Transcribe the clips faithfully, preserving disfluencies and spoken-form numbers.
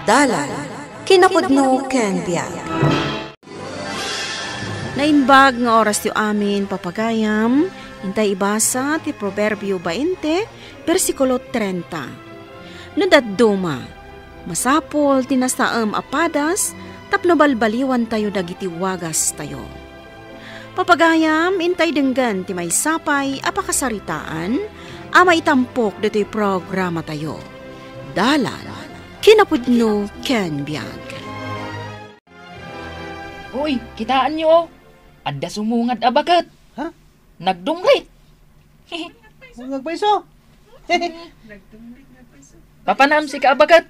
Dalan, kinapudno ken biag. Naimbag nga orastayo amin, papagayam, intay ibasa ti Proverbio bainte, bersikulo trenta. No dadduma, masapul ti nasaem a padas tapno balbaliwantayo dagiti wagastayo. Papagayam, intay denggen ti maysa pay a pakasaritaan a maitampok ditoy programatayo. Dalan, kinapudno ken biag. Uy, kitaenyo, oh. Adda sumungad a baket. Ha? Nagdungrit. Ang nagpaiso. Papanam, sika a baket.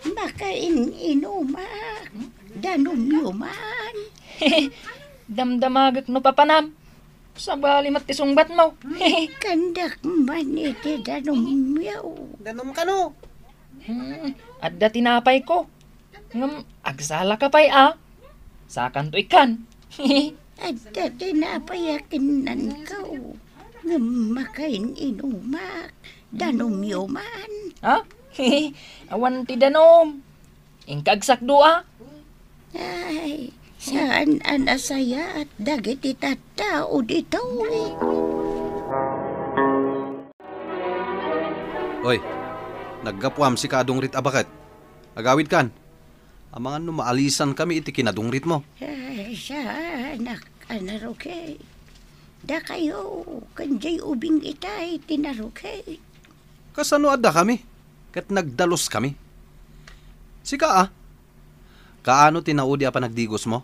Makain-inumak. Danumyo man. Damdamagek no papanam. Sabali met ti sungbatmo. Kandak man iti danumyo. Danum kano? Hmm, adda tinapayko. Ngem agsala ka pay a. Sakanto ikkan. Adda tinapay a kinnanko. Ngem makain-inumak. Danumyo man. Ha? Awan ti danum. Inka agsakdo a. Ay, saan a nasayaat dagiti tattao ditoy. Oy, naggapuam sika a dungrit a baket. Agawidkan. Amangan no maalisankami iti kinadungritmo. Ay, saanak a narugit. Dakayo, ken diay ubing itay ti narugit. Kasano addakami? Ket nagdaluskami. Sika a, kaano ti naudi a panagdigosmo?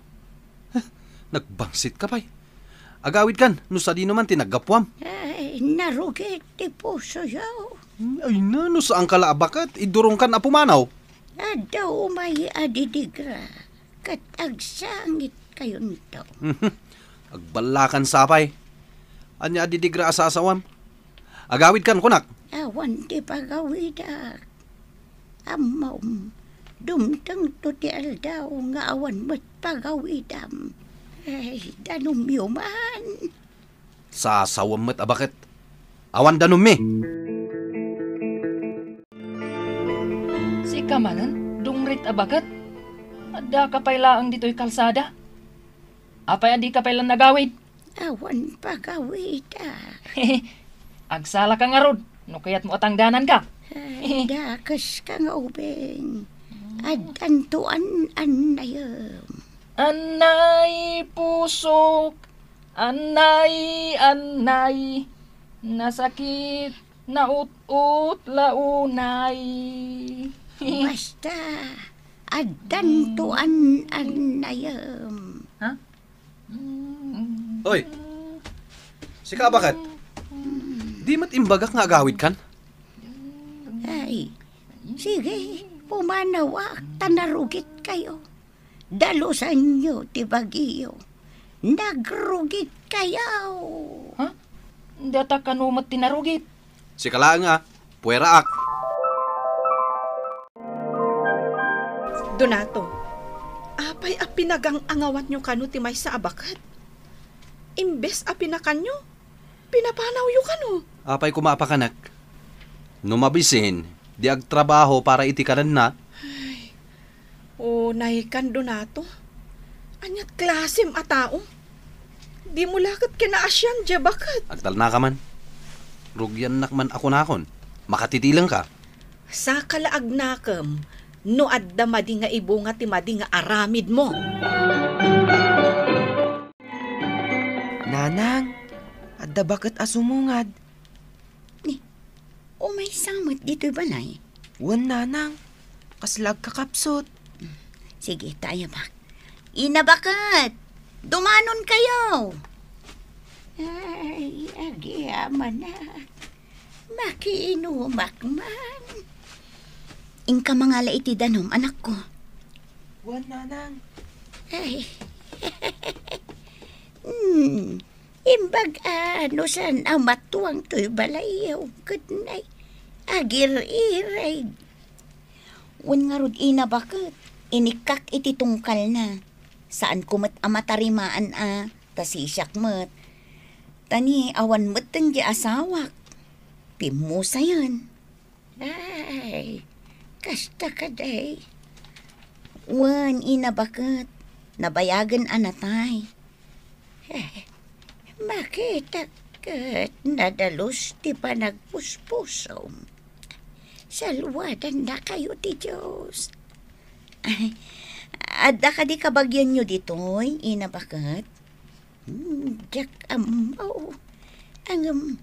Nagbangsit ka pay. Agawidkan no sadino man ti naggapuam. Ay, narugit ti pusoyo. Ay na, no saanka la a baket, idurongkan a pumanaw. Adda umay a didigra, ket agsangitkayonto. Agballakan sapay. Ania a didigra a sasawam? Agawidkan, kunak. Awan ti pagawidak. Ammom, dumtengto ti aldaw nga awan met pagawidam. Ay, danumyo man. Sasawem met a baket. Awan danummi. Sika manen, dungrit a baket. Addaka pay laeng ditoy kalsada. Apay a dika pay la nagawid? Awan pagawida. Agsalaka ngarud, no kayatmo a tangdananka. Ay, dakeska nga ubing. Addanto an-annayem. Annay, pusok. Annay, annay. Nasakit, naut-ut, la unay. Basta, addanto an-annayem. Ha? Oy, sika a baket. Di met imbagak nga agawidkan? Ay, sige, pumanawak ta narugitkayo. Dalusanyo ti bagiyo. Nagrugitkayo. Ha? Data kano met ti narugit? Sika laeng a, pueraak. Donato, apay a pinagang-angawanyo kano ti maysa a baket? Imbes a pinakanyo, pinapanawyo kano? Apay koma a pakanek? No mabisin, di agtrabaho para iti kanenna. Ay, unaykan, Donato. Aniat klasem a tao? Dimo la ket kinaasian diay baket. Agtalnaka man. Rugiannak man a kunakon. Makatitilengka. Saka la agnakem no adda madi nga ibunga ti madi nga aramidmo. Nanang, adda baket a sumungad. Ni, umaysa met ditoy balay? Wen, nanang. Kasla agkakapsut. Sige, ta ayabak. Ina baket, dumanonkayo. Ay, agyamanak. Makiinumak man. Inka mangala iti danum, anakko. Wen, nanang. Ay. Hmm. Imbag a no saan a matuang toy balayyo ket nay agir-ireg. Wen ngarud, ina baket, inikkak iti tungkalna. Saanko met a matarimaan a, ta sisiak met. Ta ni awan metten diay asawak. Pimmusayen. Ay, kasta kadi. Wen, Ina Baket, nabayagen a natay. Eh, makitak ket nadalus ti panagpuspusom. Saluadannakayo ti Dios. Ay, adda kadi kabagianyo ditoy, Ina Baket? Hmm, diak ammo. Ngem,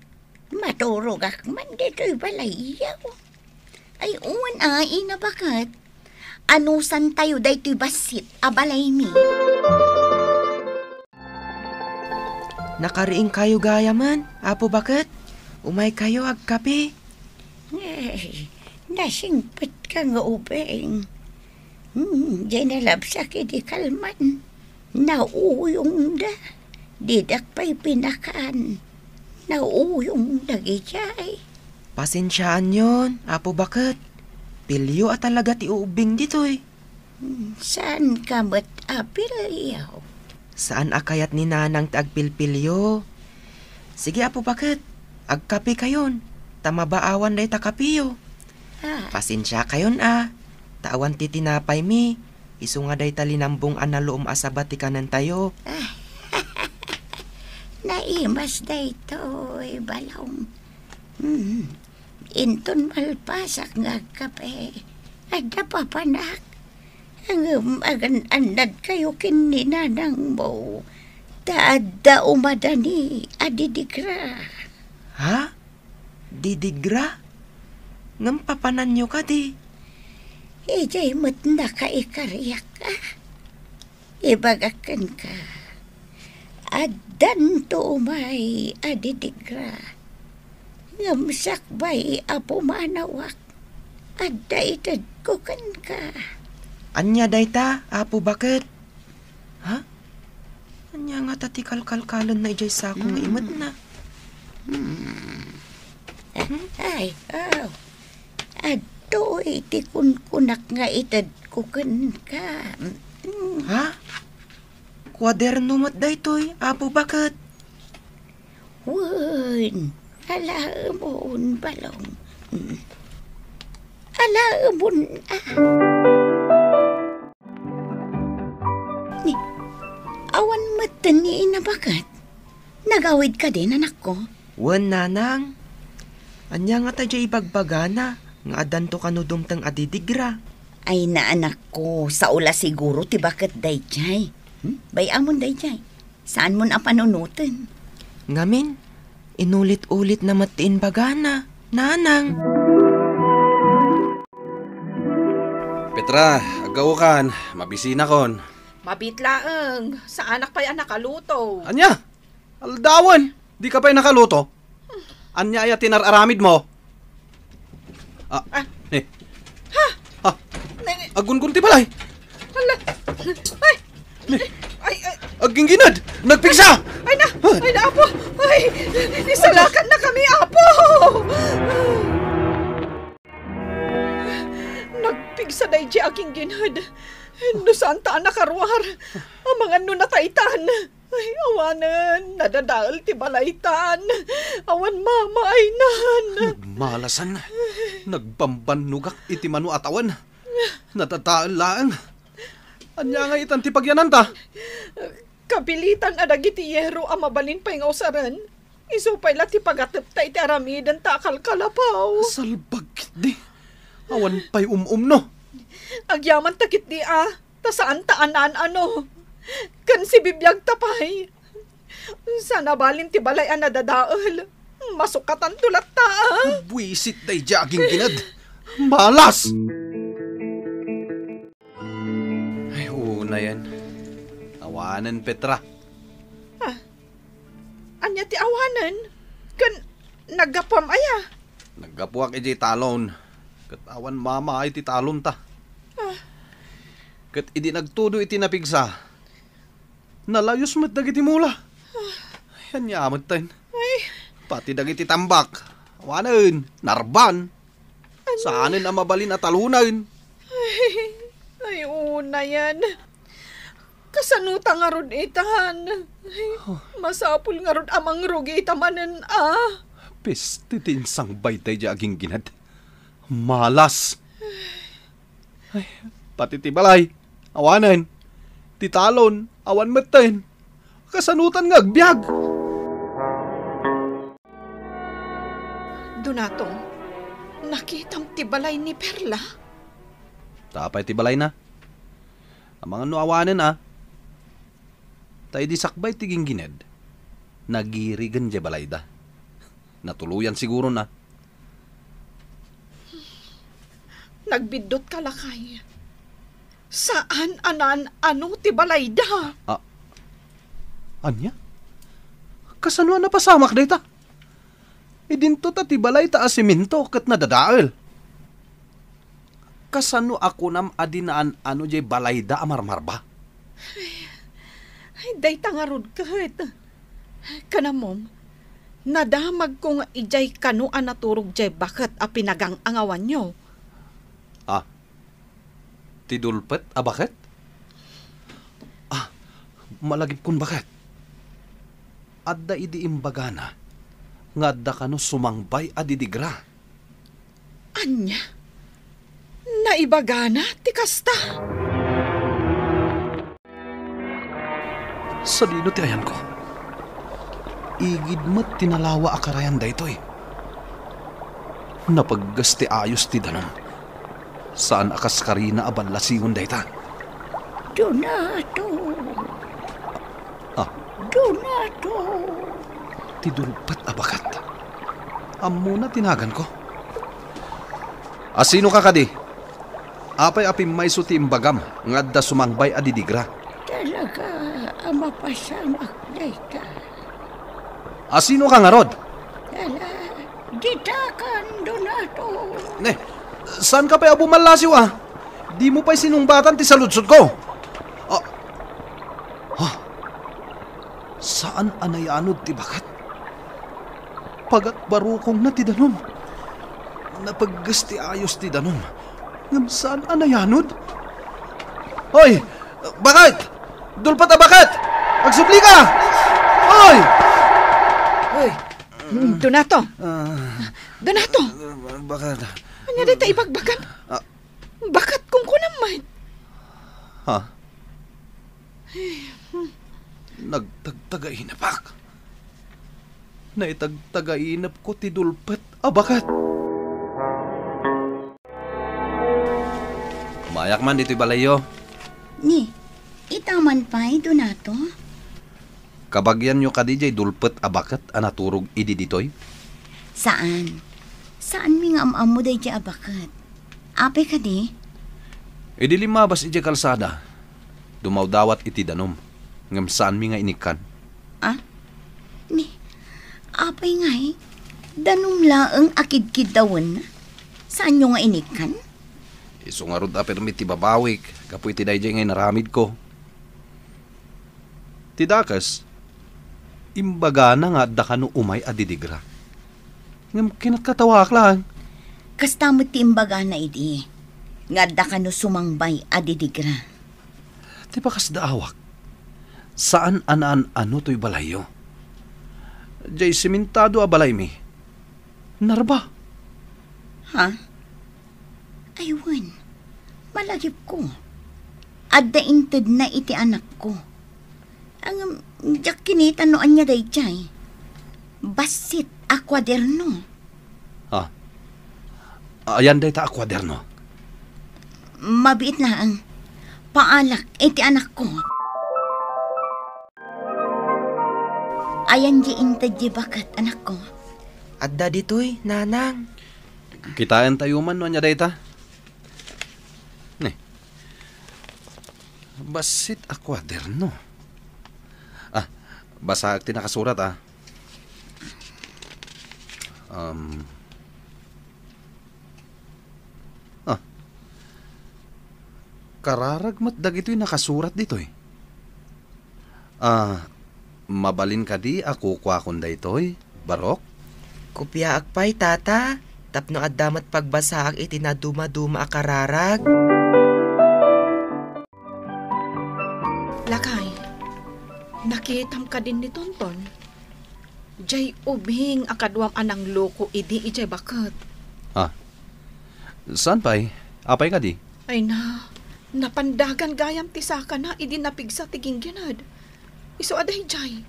maturogak man ditoy balayyo. Ay, wen a, Ina Baket. Anusantayo daytoy bassit a balaymi. Nakariingkayo gayamen, Apo Baket. Umaykayo agkape. Ay, nasingpetka nga ubing. Hmm, diay nalabsak idi kalman. Nauyongda. Didak pay pinakan. Nauyong dagijay. Pasensiaanyon, Apo Baket. Pilio a talaga ti ubing ditoy. Hmm, saanka met a pilio? Saan a kayat ni Nanang ti agpilpilio. Sige, Apo Baket, agkapekayon, ta mabaawan dayta kapeyo. Ah. Pasensiakayon a, ta awan ti tinapaymi, isu nga dayta linambong a naluom a saba ti kanentayo. Ah. Naimas daytoy, Balong. Hmm. Inton malpasak nga agkape, adda papanak. Ngem agan-annadkayo ken ni nanangmo, ta adda umadani a didigra. Ha? Didigra? Ngem papananyo kadi? Idiay met nakaikariak, a. Ibagak kenka, addanto umay a didigra, ngem sakbay a pumanawak, adda itedko kenka. Ania dayta, Apo Baket? Ha? Ania ngata ti kalkalkalenna idiay sako nga Hmm. imetna? Hmm. Hmm? Ay, aw. Adtoy ti kunkunak nga itedko kenka. Mm. Ha? Kuaderno met daytoy, Apo Baket. Wen, alaemon, Balong. Mm. Alaemon, a. Ni, awan metten ni Ina Baket. Nagawid kadin, anakko? Wen, nanang. Ania ngata diay ibagbagana nga addanto kano dumteng a didigra? Ay, na, anakko, sao la siguro ti baket daydiay. Hmm? Bay-amon daydiay. Saanmon a panunoten. Ngamin, inulit-ulitna met ti imbagana, nanang. Petra, aggaokan, mabisinakon. Mabiit laeng, saanak pay a nakaluto. Ania? Aldawen, dika pay nakaluto? Ania aya ti inar-aramidmo? Ah, Ah. Ni. Ha? Ha? Ni, ni. Aggungon ti balay. Hala. Ay. Ni. Ay, ay. Aggingginad! Nagpigsa! Ay na! Ha? Ay na, Apo! Ay! Isalakannakami, Apo! Nagpigsa daydiay a gingginad. No saanta a nakaruar, amangan no nataytan. Ay, awanen, nadadael ti balaytan. Awan mamaaynan. Nagmalasan. Nagbambannogak iti mano a tawen. Nadadael laeng. Ania nga itan ti pagyananta? Kapilitan a dagiti yero a mabalin pay nga usaren. Isu pay la ti pagatepta iti aramidenta a kalkalapaw. Salbag ketdi. Awan pay um-umno. Agyamanta ketdi a, ta saanta a naan-ano. Ken sibibiagta pay. Saan a balin ti balay a nadadael. Masukatanto latta, a. Buisit daydiay a gingginad. Malas! Ay, unayen. Awanen, Petra. Ah, ania ti awanen? Ken naggapuam aya? Naggapuak idiay talon. Ket awan mamaay ti talonta. Ah. Ket idi nagtudo iti napigsa, nalayus met dagiti mula. Ay, ania metten? Ay. Pati dagiti tambak. Awanen, narban. Ania? Saanen a mabalin a talonen. Ay, ay, unayen. Kasanota ngarud itan? Ay, masapul ngarud a mangrugi ita manen, a. Peste ti insangbay daydiay a gingginad. Malas. Ay, pati ti balay. Awanen. Ti talon, awan metten. Kasanotan nga agbiag? Donato, nakitam ti balay ni Perla? Ta apay ti balayna? Amangan no awanen a. Ta idi sakbay ti ginggined, nagirigen diay balayda. Natuloyan siguron a. Nagbiddutka, lakay. Saan a naan-ano ti balayda. Ah, ania? Kasano a napasamak dayta? Idinto ta ti balayta a semento ket nadadael. Kasano a kunam a di naan-ano diay balayda a marmarba? Ay, dayta ngarud ket. Kanamom, nadamagko nga idiay kano a naturog diay baket a pinagang-angawanyo. Ah, ti dulpet a baket? Ah, malagipkon baket. Adda idi imbagana nga adda kano sumangbay a didigra. Ania? Naibagana ti kasta? Sadino ti ayanko? Igid met ti nalawa a karayan daytoy. Napegges ti ayos ti danum. Saan a kas karina a ballasingon dayta. Donato. Ah. Donato. Ti dulpet a baket. Ammona ti naganko. Asinoka kadi? Apay a pimmayso ti imbagam nga adda sumangbay a didigra? Talaga a mapasamak dayta. Asinoka ngarud? Ala, ditakan, Donato. Ne, saanka pay a bumallasiw a? Dimo pay sinungbatan ti saludsodko. Ah. Ah. Saan a nayanod ti baket? Pagatbarukongna ti danum. Napegges ti ayos ti danum. Ngem saan a nayanod? Hoy! Baket! Dulpet a baket! Agsublika! Hoy! Hoy! Donato! Ah. Donato! Baket. Ania dayta ibagbagam? Ah. Baket kunkunam met. Ha? Nagtagtagainepak. Naitagtagainepko ti dulpet a baket. Mayak man ditoy balayyo. Ni, ita man pay, Donato? Kabagianyo kadi jay dulpet a baket a naturog idi ditoy? Saan. Saanmi nga am-ammo dayjay a baket. Apay kadi? Idi limmabas idiay kalsada, dumawdawat iti danum, ngem saanmi nga inikkan. Ah? Ni, apay ngay? Danum laeng a kidkiddawen? Saanyo nga inikkan? Isu ngarud a permi ti babawik gapu iti dayjay nga inaramidko. Ti dakes, imbagana nga adda kano umay a didigra. Ngem kinatkatawaak laeng. Kasta met ti imbagana idi, nga adda kano sumangbay a didigra. Ti pakasdaawak, saan a naan-ano toy balayyo. Jay simentado a balaymi, narba. Ha? Ay wen, malagipko. Adda intedna iti anakko. Ngem, diak kinita no ania dayjay. Bassit a kuaderno. Ah, ayan dayta a kuaderno? Mabiit laeng. Paalak iti anakko. Ayan di inted di baket, anakko. Adda ditoy, nanang. Kitaentayo man no ania dayta. Ne. Bassit a kuaderno. Ah, basaak ti nakasurat, ah. Um, ah. Kararag met dagitoy nakasurat ditoy. Ah, mabalin kadi a kukuakon daytoy, Barok? Kopiaak pay, Tata, tapno adda met pagbasaak iti nadumaduma a kararag. Lakay, nakitam kadin ni Tonton? Jay ubing a kaduam a nangloko idi idiay baket. Ah, saan pay? Apay kadi? Ay na, Napandagan gayam ti sakana idi napigsa ti ginggined. Isu a daydiay.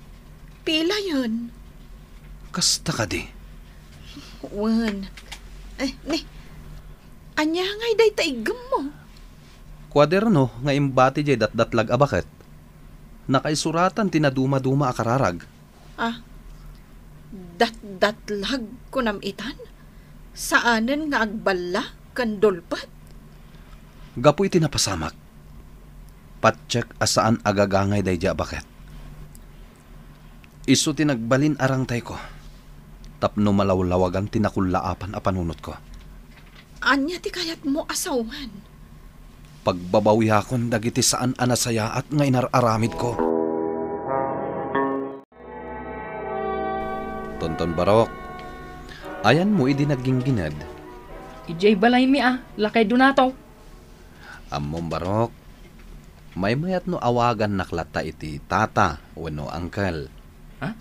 Pilayen. Kasta kadi? Wen. Eh, ni, ania ngay dayta iggemmo? Kuaderno nga imbati jay datdatlag a baket. Nakaisuratan ti nadumaduma a kararag. Ah, datdatlag kunam itan? Saanen nga agballa ken dulpet? Gapu iti napasamak, patiek a saan a gagangay daydiay a baket. Isu ti nagbalin a rangtayko tapno malawlawagan ti nakullaapan a panunotko. Ania ti kayatmo a sawen? Pagbabawiakon dagiti saan a nasayaat nga inar-aramidko. Tonton Barok, ayanmo idi nagginggined? Idiay balaymi a, lakay Donato. Ammom, Barok, maymayat no awagannak latta iti tata wenno uncle. Ha?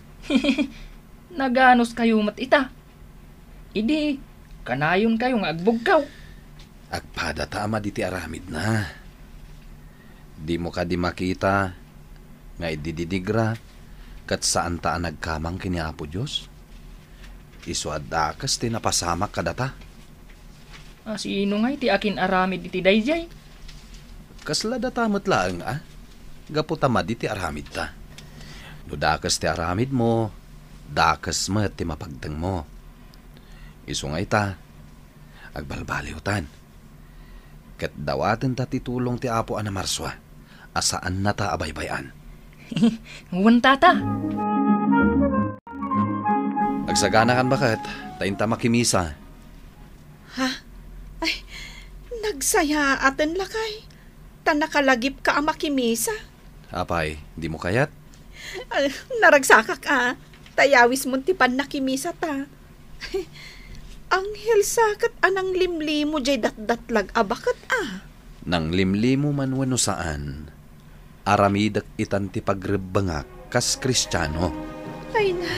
Naganuskayo met ita. Idi, kanayonkayo nga agbugkaw. Agpadata a madi ti aramidna. Dimo kadi makita nga idididigra ket saanta a nagkamang ken ni Apo Dios? Isu a dakes ti napasamak kadata. A, sino ngay ti akin-aramid iti daydiay? Kasla data met laeng a, gapu ta madi ti aramidta. No dakes ti aramidmo, dakes met ti mapagtengmo. Isu nga ita, agbalbaliwtan. Ket dawatenta ti tulong ti Apo a namarsua a saannata a baybay-an. Wen, tata. Agsaganakan baket, ta inta makimisa. Ha? Ay, nagsayaaten lakay. Ta nakalagipka a makimisa. Apay, dimo kayat? Ah, naragsakak a. Ta yawismon ti pannakimisata. Anghel sa ket a nanglimlimo jay datdatlag a baket a. Nanglimlimo man wenno saan, aramidek itan ti pagrebbengak kas Kristiano. Ay na,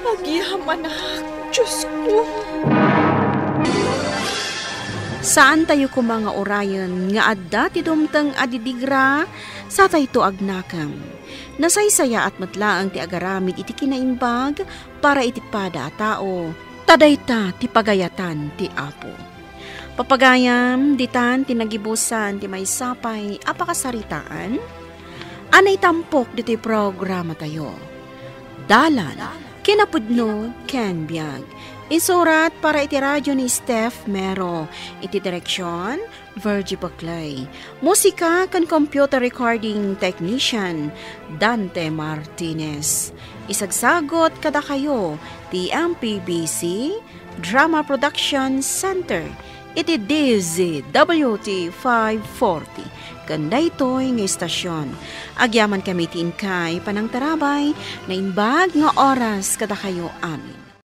agyamanak, Diosko. Saantayo koma nga urayen nga adda ti dumteng a didigra, satayto agnakem. Nasaysayaat met laeng ti agaramid iti kinaimbag para iti pada a tao, ta dayta ti pagayatan ti Apo. Papagayam, ditan ti nagibusan ti maysa pay a pakasaritaan a naitampok ditoy programatayo. Dalan, kinapudno, ken biag. Insurat para iti radyo ni Steph Mero. Iti direksion, Virgie Baclay. Musika ken computer recording technician, Dante Martinez. Isagsagot kadakayo ti M P B C Drama Production Center iti D Z W T five forty. Ken daytoy nga istasyon, agyamankami ti inkay panangtarabay, naimbag nga oras kadakayo amin.